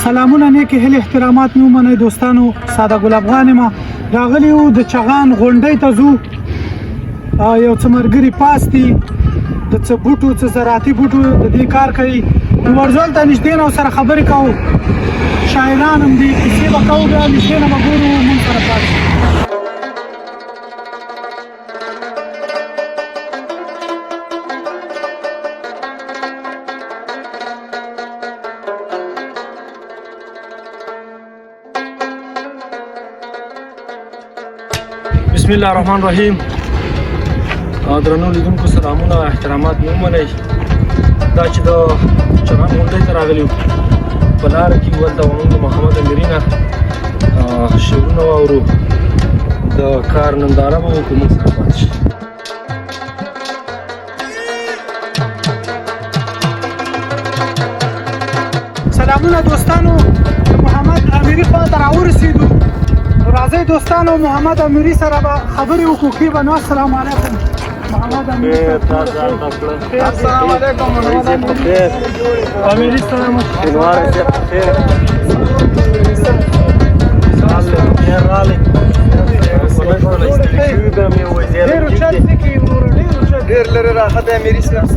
سلامونه، نیکې هیلې، احترامات مې ومنئ دوستانو. ساده ګل افغان یم. راغلي یو د چغان غونډۍ ته ځو. یو څه ملګري پاس دي، د څه بوټو، څه زراعتي بوټو د دې کار کوي، نو ورځو هلته نږدې نه سره خبرې کوو. شاعران هم دي، کیسې به کوو، بیا نږدې نه به ګورو. مونږ سره پاتې. بسم الله الرحمن الرحیم. درنو لیدونکو، سلامونه، احترامات مې ومنئ. دا چې د چغان غونډۍ ته راغلي یو، په لاره کې هلته به موږ د محمد امیري نه شعرونه واورو، د کار ننداره به وکړو. موږ سره پاتې شئ. سلامونه دوستانو، د محمد امیري خوا ته راورسېدو. نو راځئ دوستانو، محمد امیري سره به خبرې وکړو. کښې به نو. السلام علیکم محمد امیري. السلام علیکم محمد امیري. سلام. ډېر اوچت ځکې وروره، ډېر اوچت. ډیر لرې راخته امیري صاحب.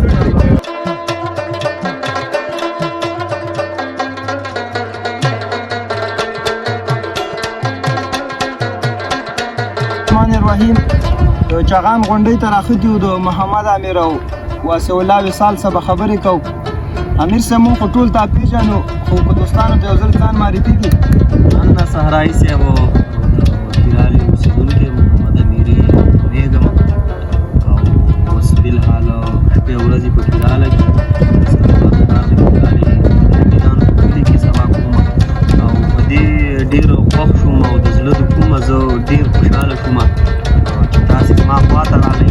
الرحمن الرحیم. د چغان غونډۍ ته راختي یو، د محمد امیر او واسع الله وصال سره به خبرې کوو. امیر صاحب، مونږ خو ټول تا پېژنو، خو که دوستانو ته یو ځل ځان معرفي کړي. مننه صحرایي صاحب. د کیرالي اوسېدونکی محمد امیري پوهېږم او اوس فلحال شپې ورځې په کیراله کې، د کیرالي میدان په کلي کې سبا کوم او په دې ډېر خوښ شوم او د زړه د کومه زه ډېر خوشحاله شوم چې تاسې زما خواته راغئ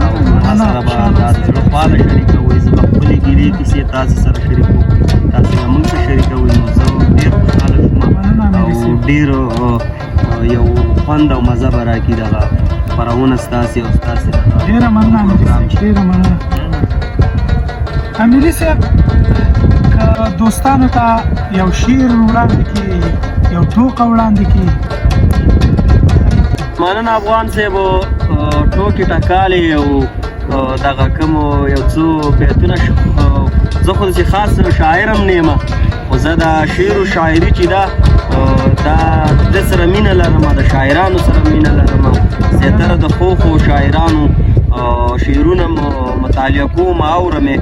او ما سره به دا د زړه خواله شریکوئ. زه به خپلې ګیلې کیسې تاسې سره شریکوم، تاسې به موږ سره شریکوئ. نو زه ډېر خوشحاله شوم مننه او امیري صاحب. ډېر یو خوند او مزه به راکړي دغه خپرونه ستاسې او ستاسې دغه ډېره مننه امیري پروګرام. صاحب، ډېره مننه امیري صاحب. که دوستانو ته یو شعر وړاندې کړي، یو ټوکه وړاندې کړي. مننه افغان صاحب. ټوکې ټکالې او دغه کوم یو څو بیتونه، زه خو داسې خاص شاعر هم نه یم، خو زه د شعر او شاعري چې ده دا د سره مینه لرم، د شاعرانو سره مینه لرم. زیاتره د ښو ښو شاعرانو شعرونه مطالعه کوم، اورم یې.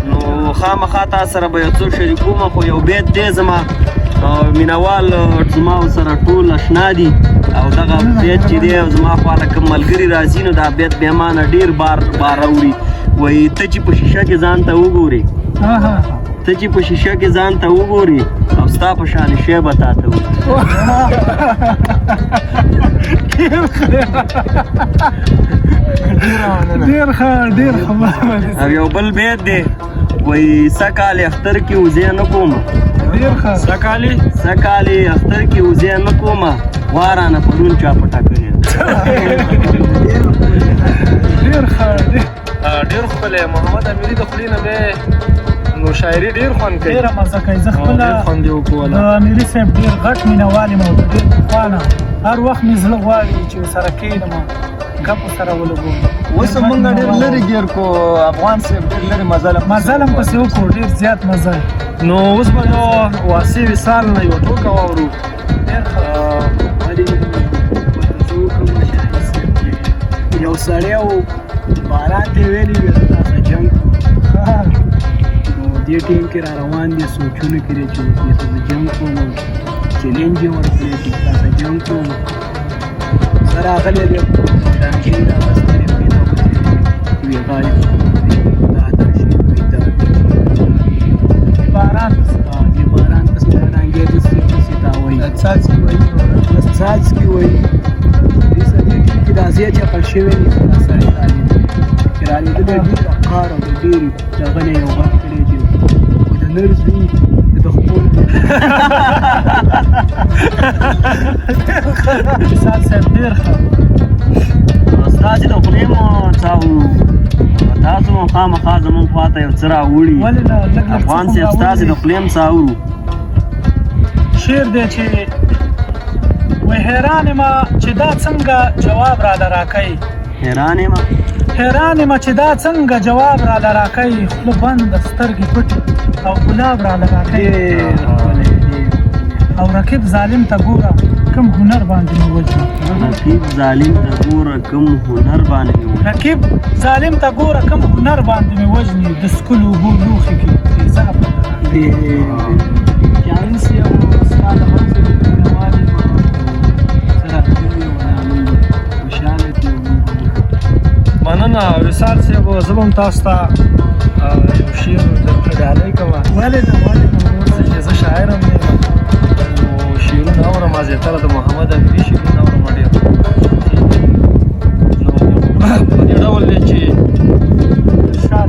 نو خامخا تا سره به یو څو شریکوم، خو یو بیت دی، زما مینوال زما سره ټول اشنا دي او دغه بیت چې دی، زما خواله کوم ملګري راځي نو دا بیت بیا ما نه ډېر بار بار اوري. وایي: ته چې په شیشه کې ځان ته وګورې، ته چې په شیشه کې ځان ته وګورې او ستا په شان شی به تا ته وګوري. ډېر ښه، ډېر ښه. او یو بل بیت دی، وایي: سږکال اختر کې وزې نه کوم. ډېر ښه. سږکالي سږکال اختر کې وزې نه کوم، غوا رانه پرون چا پټه کړې ده. ډېر ښه، ډېر. ډېر ښکلی. محمد امیري د خولې نه دی نو شاعري ډېر خوند کوي. ډېره مزه کوي. زه او خپله ډېر خوند یې وکړو. د امیري صاحب ډېر غټ مینهوال یم او د ډېر پخوا نه هر وخت مې زړه غواړي چې ورسره کښېنم، ګپ سره ولګوم. اوس مونږ ډېر لرې ګیر کو افغان صاحب، ډېر لرې مزل هم. مزل هم پسې وکړو، ډېر زیات مزل. نو اوس به نو واسع وصال نه یو ټوکه واورو. ډېر ښه. یو سړی و، باران ته ویلي وي زه تاسو جنګ کوم. نو دې ټیم کې را روان دي، سوچونه کې دی چې اوس دې سره زه جنګ کوم او چیلنج یې ورکړی چې تاسو جنګ کوم. زه راغلی دی، ډانګې یې راغستلې، پرې ته وتلې وي غاړې دا دا شي وي دا باران پسې. دې باران پسې دا ډانګې داسې پسې تاووي. څاڅکي وایي. بس څاڅکي وایي. دې سره دې ټیم کې دا ځای چپل شوی دی، دا سړی رالیدلی چې رالیدلی ډېر قار او د ډېرې دغه نه یو غږ کړی چې خو د نر زوی د خپل. وصال صاحب، ډېر ښه. ستاسې د خولې مو څه اورو، تاسو مو خامخا زموږ خواته یو څه راوړي. ولې نه، لږ لږ څه افغان خو صاحب، ستاسې د راوړي. خولې هم څه اورو. شعر دی چې وای حیران یم چې دا څنګه جواب راله راکوي. حیران یم، حیران یم چې دا څنګه جواب راله راکوي، خوله بنده سترګې پټې او ګلاب راله راکوي. او رقیب ظالم ته ګوره کوم هنر باندې مې وژني. رقیب ظالم ته ګوره کوم هنر باندې مې وژني. رقیب ظالم ته ګوره کوم هنر باندې مې وژني، د سکلو اوبو لوښي کې تېزاب راله راکوي. چانس یو ستا د هم زه ډېر مینه وال یم، څه راغلي یو نه موږ خوشحاله کړو موږ. مننه وصال صاحب، زه به هم تاسو ته یو شعر درته ډالۍ کوم. ولې نه، ولې نه ورور. چې زه شاعر هم نه یم، نو شعرونه اورم، زیاتره د محمد امیري شعرونه اورم ډېر. نو په دې ډول دی چې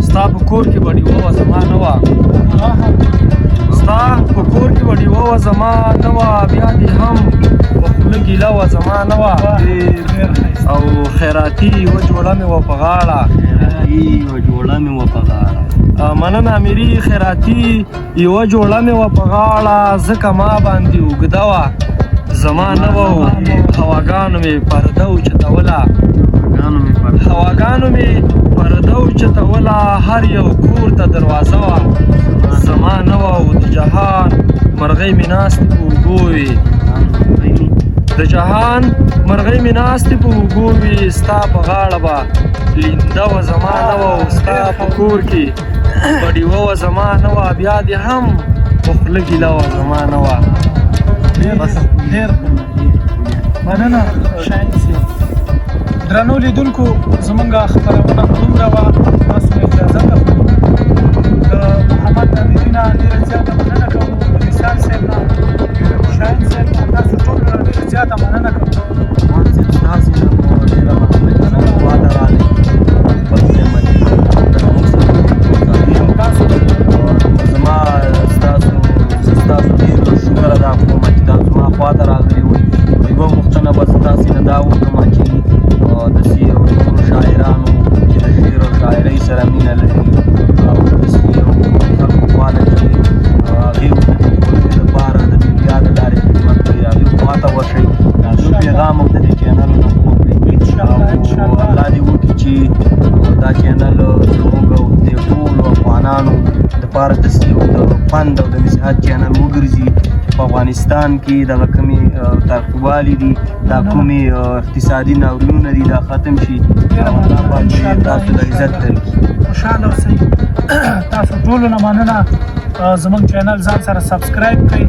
ستا په کور کې به ډیوه وه زما نه وه، ستا په کور کې به ډیوه وه زما نه وه، بیا دې هم په خوله ګیله وه زما نه وه. او خیراتي یوه جوړه مې وه په غاړه، خیراتي یوه جوړه مې وه په غاړه. مننه امیري، خیراتي یوه جوړه مې وه په غاړه، ځکه ما باندې اوږده وه زما نه وه، هواګانو مې پرده اوچتوله، هواګانو مې پرده اوچتوله، هر یو کور ته دروازه وه زما نه وه. او د جهان مرغۍ مې ناستې په اوږو وې، د جهان مرغۍ مې ناستې په اوږو وې، ستا په غاړه به لینده وه زما نه وه، او ستا په کور کې به ډیوه وه زما نه وه، بیا دې هم په خوله ګیله وه زما نه وه. ډېر مننه شاهین صاحب. درنو لیدونکو، زمونږ خپرونه دومره وه، تاسو نه اجازه اخلو. د محمد امیري نه ډېره زیاته مننه کوو، د وصال صاحب نه، شاهین صاحب نه، تاسو ټولو نه ډېره زیاته مننه کوو. تاسو نه مو ډېره مننه چې زموږ خوا ته راغلئ، خپل قیمتي وخت موږ سره. تاسو زما ستاسو زه ستاسو ډېر شکر ادا کوم چې تاسو زما خوا ته راغلي وئ. یوه غوښتنه به زه تاسې نه دا وکړم چې داسې یو نورو شاعرانو چې د شعر او شاعرۍ سره مینه لري او داسې یو خلکو خوا ته چې هغې د ټولنې لپاره د میډیا د لارې خدمت کوي، هغې خوا ته ورشئ، د هغوی پیغام هم د دې چینلونو خپور کړئ. انشاءالله، انشاءالله. الله دې وکړي چې دا چینل زموږ او د ټولو افغانانو دپاره داسې یو د پند او د نصیحت چینل وګرځي چې په افغانستان کې دغه کومې ترخوالي دي، دا کومې اقتصادي ناورینونه دي، دا ختم شي. او الله پاک دې تاسو ته عزت درکړي. خوشحاله اوسئ. تاسو ټولو نه مننه. زمونږ چینل ځان سره subscribe کړئ.